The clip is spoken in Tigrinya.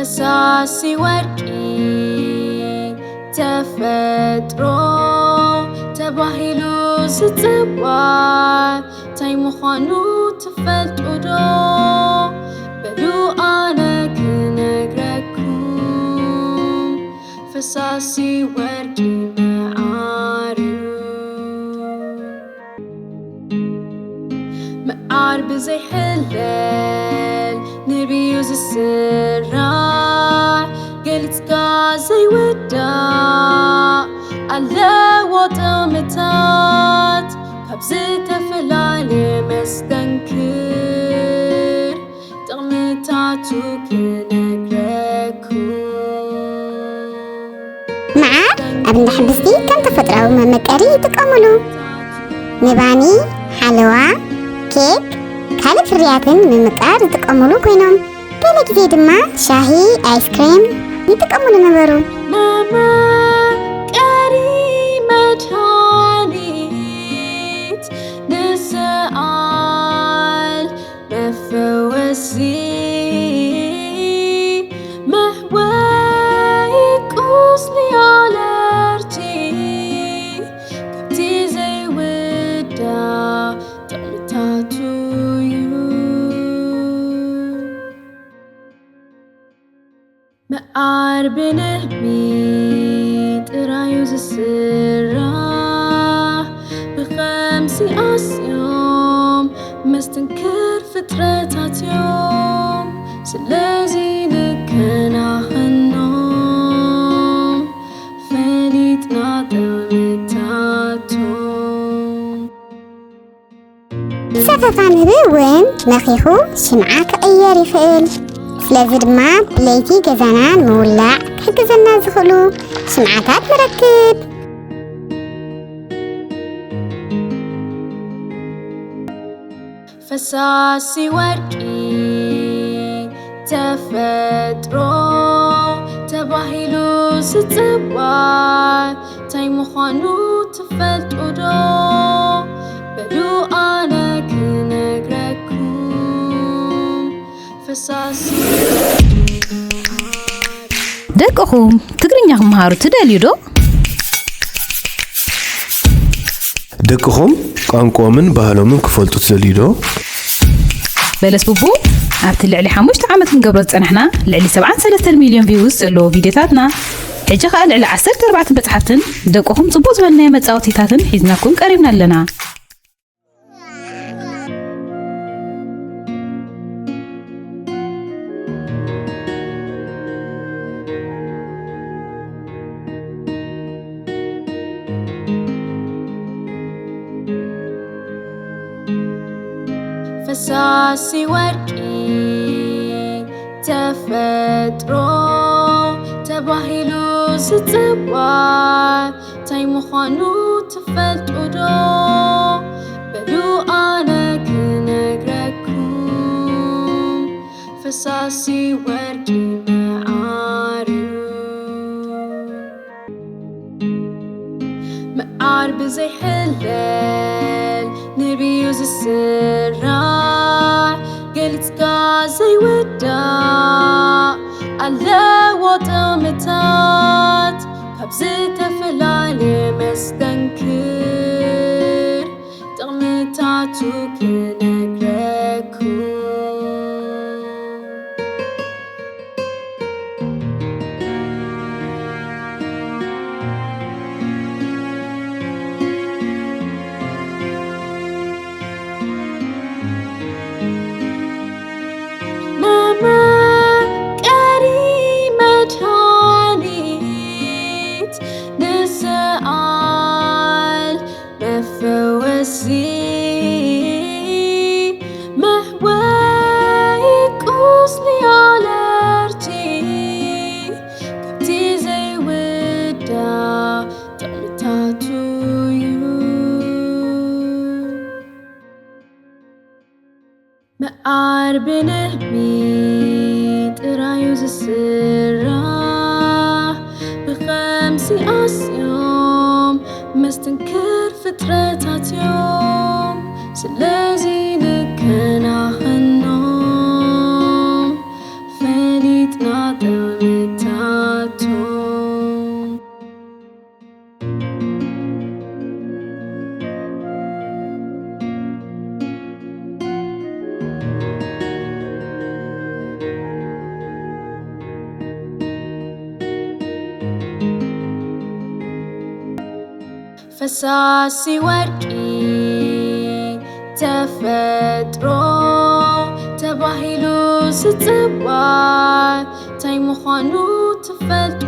ሳሲ ወርቂ ተፈጥሮ ተባሂሉ ዝጽዋዕ እንታይ ምዃኑ ትፈልጡ ዶ? በሉ ኣነ ክነግረኩም። ፈሳሲ ወርቂ መዓር እዩ። መዓር ብዘይሕለል ንብዩ ዝስራሕ፣ ገሊጽካ ዘይውዳእ ኣለዎ ጥቕምታት። ካብ ዝተፈላለየ መስተንክር ጥቕምታቱ ክነግረኩም። መዓር ኣብ እንዳ ሕብስቲ ከም ተፈጥሮኣዊ መመቀሪ ይጥቀሙሉ። ንባኒ፣ ሓለዋ፣ ኬክ፣ ካልእ ፍርያትን ንምምቃር ዝጥቀሙሉ ኮይኖም፣ ገለ ግዜ ድማ ሻሂ፣ ኣይስክሬም ይጥቀሙሉ ነበሩ። መመቀሪ መድሃኒት ንሰኣል መፈወሲ መሕወይ ቁስሊ ኣለርጂ ካብቲ ዘይውዳእ ጥቕምታቱ እዩ። መዓር ብንህቢ ጥራዩ ዝስራሕ ብኸምሲ ኣስዮም መስትንክር ፍጥረታት እዮም። ስለዚ ንከናኸኖም ፈሊጥና ጥቕምታቶም። ሰፈፋ ንህቢ እውን መኺኹ ሽምዓ ክቕየር ይኽእል። ስለዚ ድማ ብለይቲ ገዛና ንምውላዕ ክሕግዘና ዝኽእሉ ሽምዓታት ንረክብ። ፈሳሲ ወርቂ ተፈጥሮ ተባሂሉ ዝጽዋዕ እንታይ ምዃኑ ትፈልጡ ዶ? በሉ ኣነ ክነግረኩም። ፈሳሲ ደቅኹም ትግርኛ ክመሃሩ ትደልዩ ዶ? ደቅኹም ቋንቋኦምን ባህሎምን ክፈልጡ ትደልዩ ዶ? በለስ ቡቡ ኣብቲ ልዕሊ ሓሙሽተ ዓመት ክንገብሮ ዝጸናሕና ልዕሊ ሰብዓን ሰለስተን ሚልዮን ቪውስ ዘለዎ ቪድዮታትና፣ ሕጂ ኸኣ ልዕሊ ዓሰርተ ኣርባዕተ መጽሓፍትን ደቅኹም ጽቡቕ ዝበልናዮ መጻወቲታትን ሒዝናኩም ቀሪብና ኣለና። ፈሳሲ ወርቂ ተፈጥሮ ተባሂሉ ዝጽዋዕ እንታይ ምዃኑ ትፈልጡ ዶ? በሉ ኣነ ክነግረኩም። ፈሳሲ ወርቂ መዓር እዩ። መዓር ብዘይሕለል ንብዩ ዝስራሕ ገሊጽካ ዘይውዳእ ኣለዎ ጥቕምታት ካብ ዝተፈላለየ መስተንክር ጥቕምታቱ ክነግረኩም። መመቀሪ መድሃኒት ንሰኣል መፈወሲ መሕወይ ቁስሊ ኣለርጂ ካብቲ ዘይውዳእ ጥቕምታቱ እዩ። መዓር ብንህቢ ጥራዩ ዝስራሕ ብኸምሲ ኣስዮም መስትንክር ፍጥረታት እዮም። ስለዚ ንከናኸኖም ፈሊጥና ፈሳሲ ወርቂ ተፈጥሮ ተባሂሉ ዝጽዋዕ እንታይ ምዃኑ ትፈልጡ?